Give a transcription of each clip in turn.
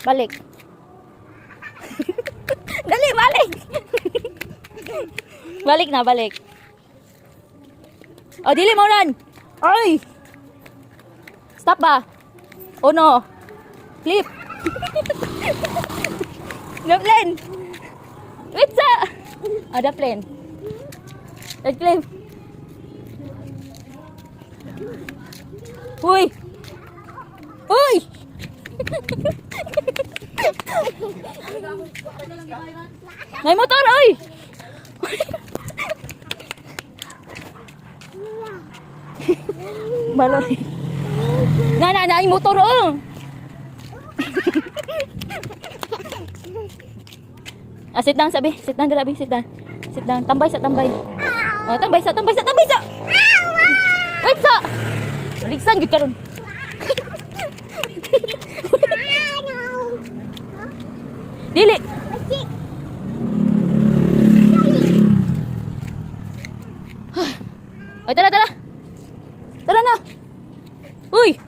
Balik. Dali, balik. Balik na, balik. Oh, dili mo run. Ay! Stop ba? Oh no. Flip. The plane. Wait sa. Oh, the plane. The plane. Uy! Uy! May motor, oy! Baloy. Na, na, na, yung motor, oh! Ah, sit down, sabi. Sit down, dalabi. Sit down. Sit down. Tambay sa tambay. Oh, tambay sa, tambay sa, tambay sa! Wait sa! Ligsan, gud karon. Dili. Oy, tara, tara. Tara na. Uy!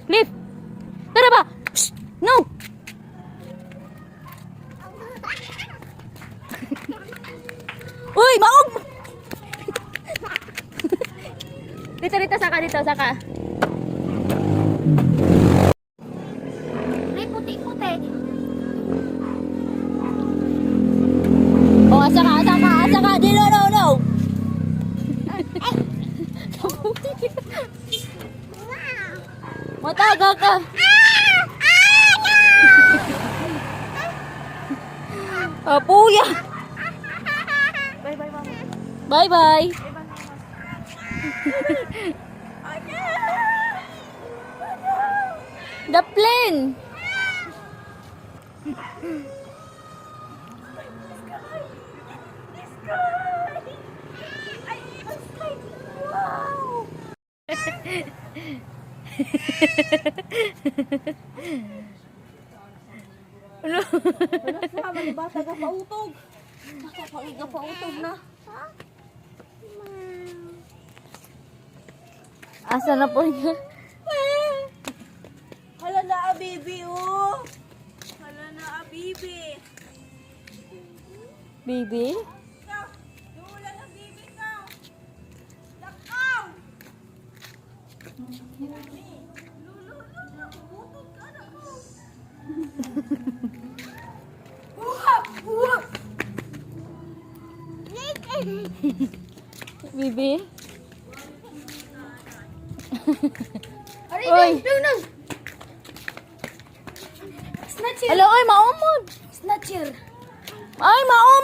Cliff! Tara ba? Shh! No! Uy, maog! Dito, dito, saka, dito, saka. May puti-puti. Oh, asa ka, asa ka, asa ka. Di, no, no, no. Mataga ka. Ah, puya. Bye-bye, mama. Bye-bye. The plane. Ano? Wala sa bata ka pautog. Bata ka pautog na. Asa na po niya? Hala na, ah, baby, oh. Hala na, ah, baby. Baby? Ikaw, wala na, baby, ka. Lakaw! Lulu, lulu, butog ka na ko. Uwap, uwap. Baby? Aray, Oy. nang, nang. Snatcher. Hala, oy, maumod. Snatcher. Ay, maumod.